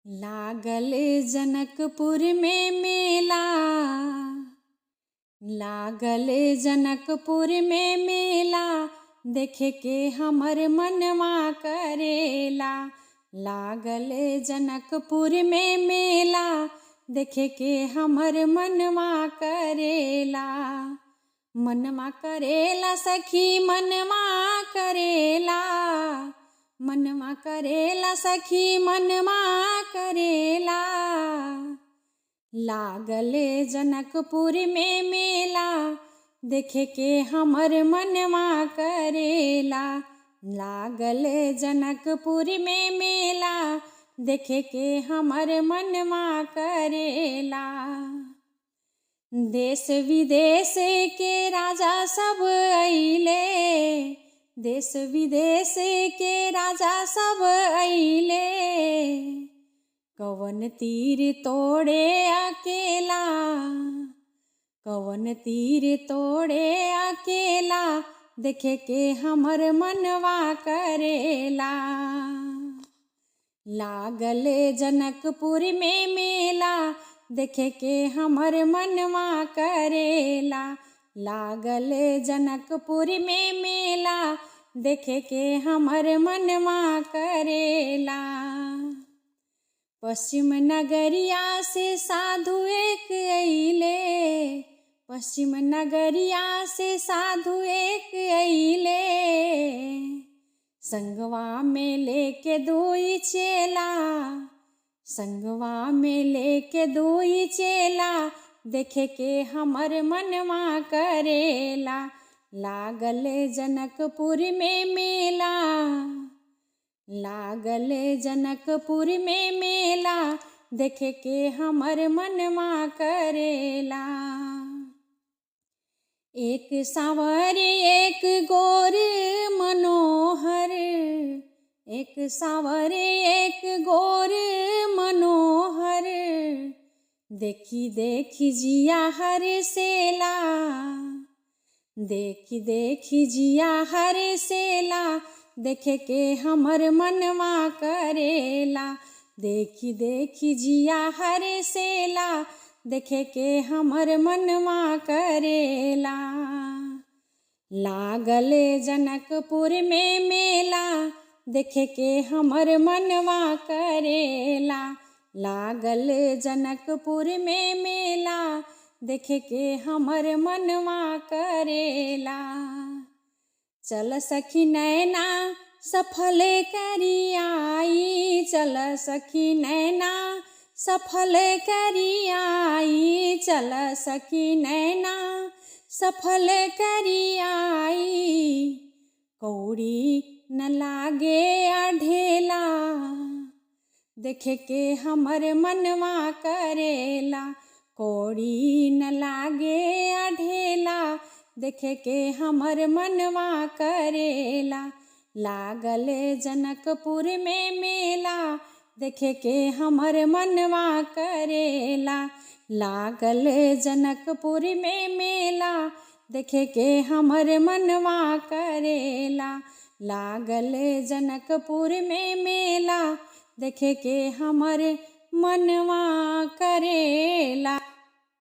लागल जनकपुर में मेला, लागल जनकपुर में मेला, देखे के हमर मनवा करेला। लागल जनकपुर में मेला, देखे के हमर मनवा करेला। मनवा करेला सखी मनवा करेला, मनवा करेला सखी मनवा करेला। लागल जनकपुर में मेला, देखे के हमर मनवा करेला। लागल जनकपुर में मेला, देखे के हमर मनवा करेला। देश विदेश के राजा सब अइले, देश विदेश के राजा सब अइले। कवन तीर तोड़े अकेला, कवन तीर तोड़े अकेला, देखे के हमर मनवा करेला। लागल जनकपुर में मेला, देखे के हमर मनवा करेला। लागल जनकपुर में मेला, देखे के हमर मनवा करेला। पश्चिम नगरिया से साधु एक अइले, पश्चिम नगरिया से साधु एक अइले। संगवा में लेके दुई चेला, संगवा में लेके दुई चेला, देखे के हमर मनवा करेला। लागल जनकपुर में मेला, लागल जनकपुर में मेला, देखे के हमर मनवा करेला। एक सावर एक गोर मनोहर, एक सावर एक गोर मनोहर, देखी देखी जिया हर सेला, देखी देखी जिया हर सेला, देखे के हमर मनवा करेला। देखी देखी जिया हर सेला, देखे के हमर मनवा करेला। लागल जनकपुर में मेला, देखे के हमर मनवा करेला। लागल जनकपुर में मेला, देखे के हमर मनवा करेला। चल सखी नैना सफल करी आई, चल सखी नैना सफल करी आई, चल सखी नैना सफल करी आई। कौड़ी न लागे अढेला, देखे के हमर मनवा करेला। कौड़ी न लागे अढेला, देखे के हमर मनवा करेला। लागल जनकपुर में मेला, देखे के हमर मनवा करेला। लागल जनकपुर में मेला, देखे के हमर मनवा करेला। लागल जनकपुर में मेला, देखे के हमर मनवा करेला।